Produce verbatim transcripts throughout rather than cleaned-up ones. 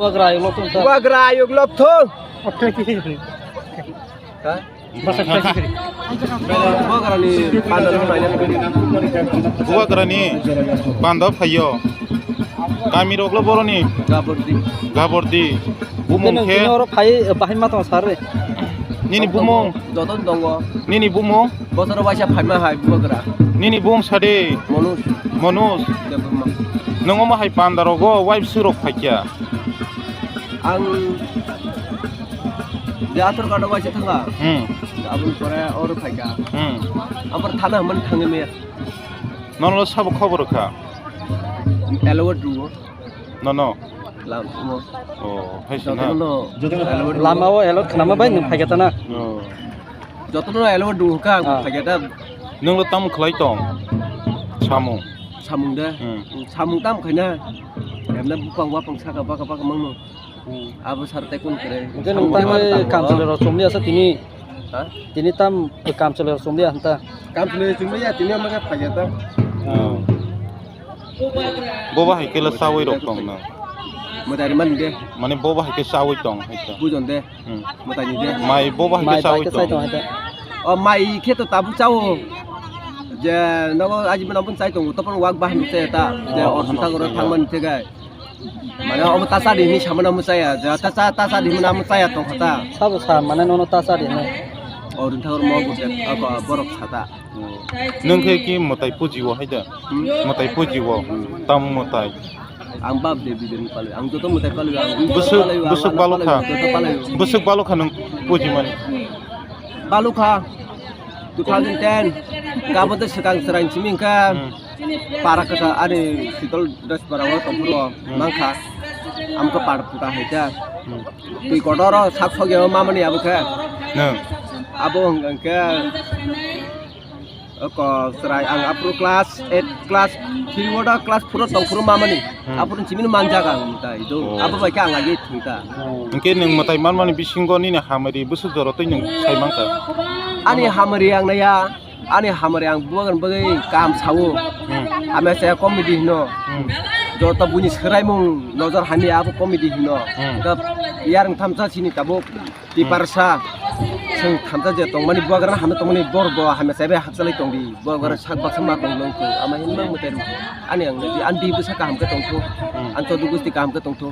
Bubagra ayuk lokthung ta. Bubagra ayuk lokthung. Ha? Bubagrani pandal naina. Bubagrani pandal phaio. Kami rok lo boroni. Gabordi. Gabordi. Bumung khe. Oro phai bahai ma tong sar re. Nini bumung. Joton tongo. Nini bumung. Bosoro waisa phaima hai Bubagra. Nini bumung sade. Monus. Monus. Debbarma. Nongo ma hai panda rogo wife surok phaikya. Ang je athar card o waisa thanga. Hmm. Aboni pore oro phaikha. Hmm. Amar thana hwnmani thangwi maya. Nono sabo khobor kha? Elewat dungo. Nono? Lam, mo. Oh, hai se na. Jotono elewat dungo. Lama o elewat khnama bai nwng phaikha ta na? Oh. Jotono elewat dungo kha, ah, phaikha ta. Nwng lo tamo khlai tong? Samung. Samung de? Hmm. Samung tamo khaina? Emna bupang wapang saka baka baka mangno. Hmm. Abo sar tei kun kre. Hwnkhe nwng tamo kamchwlwi rok chumliya sa tini? Ha? Tini tam kamchwlwi rok chumliya hwnta? Kamchwlwi chumliya tini omo khe phaikha ta. Hmm. Bo bahai khe le chawi rok tong na? Mwtai rwmani de. Mane bo bahai khe chawi tong hai ta? Bujon de. Hmm. Mwtai ni de. Mai bo bahai khe chawi tong hai ta? O mai khe to tabuk chao. Je nogo ajibon abon chai tongo, topon wak bahai ni chai ta. Je oh, osita goro thangmani thege. Mane omo ta cha di hinwi samano omo chaya, ja ta cha, ta cha di hinwi omo chaya tongkha ta. Sabo sa mane nono ta cha di hinwi. O ringthagor mo bo bek, ako borok sa ta. Nwng khe ki mwtai puji o hai da? Hmm? Mwtai puji o, tam mwtai. Ang bab de bidin palwi, ang joto mwtai palwi, ang bwswk, bwswk balo kha. Joto palwi. Bwswk balo kha nwng puji mani. Balukha two thousand ten, kabon tei swkang chwraini simi hwnkha, hmm, para kwchar ani Shitol Dashpara o tongphuru, hmm, mankha, amkha para puta hai khe. Hmm. Twi kotor o sak sokya o mamani abo khe. Nwng? Abo hwnkha khe, oko chwrai ang aphuru class eight, class three o da class four o tongphuru mamani. Hmm. Aphuru chimino manjak ang mwtai do. Oh. Abo bai khe ang agi thwngkha. Hwnkhe nwng mwtai manmani bisingo nini hamari bwswk jora twi nwng sai mankha? Ani hamari ang naiya, ani hamari ang bubagrani bagwi kaham sao. Hmm. Hamya saya comedy hino. Hmm. Joto buini swraimung nojor hamya abo comedy hino. Hmm. Hwnkhe yarwng thamsa sini tabuk. Tiparsa, hmm, chwng thamsa je tongmani bubagrano hamya tongmani bor bo hamya chaibai hakchalai tongdi. Bubagra, hmm, sak baksa ma tong nang kho. Ama hin mang mwtai rw. Ani ang nai di, ani di bwsa kaham khe tong kho. Hmm. Ani chodu gusti kaham khe tong kho.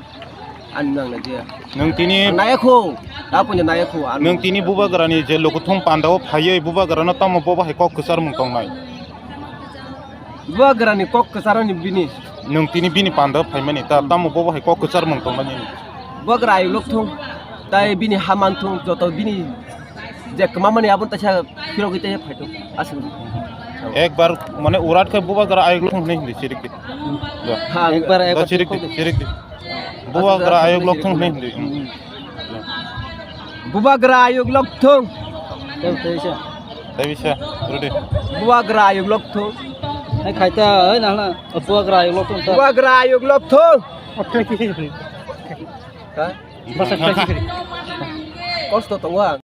Ani nang nai di. Nwng tini ang nai kho. Da punya nai kho. Nwng tini bubagrani je lukuthum pandao phaiwi bubagrano tamo bobo hai kok kwcharmung tongnai? Bubagrani kok kwcharani bini. Nwng tini bini panda phaimani ta, hmm, tamo bobo hai kok kwcharmung tongmani? Bubagra ayuk lokthung, tai bini ha manthung, joto bini je kwmamani aboni taisa phirogwi tei phaithung, aswk. Ekbar mane urat khe bubagra ayuk lokthung hwnwi hindi chirik di. Hmm. Da. Ha, ekbar, da ekbar chirik di, chirik di. Bubagra ayuk lokthung hwnwi hindi. Hmm. Bubagra ayuk lokthung. Tei, tei bisa. Tei bisa, rudi. Bubagra ayuk lokthung. Hai khaita, hai nahla. Bubagra ayuk lokthung ta. Bubagra ayuk lokthung. Ha? Kosto tongo ang.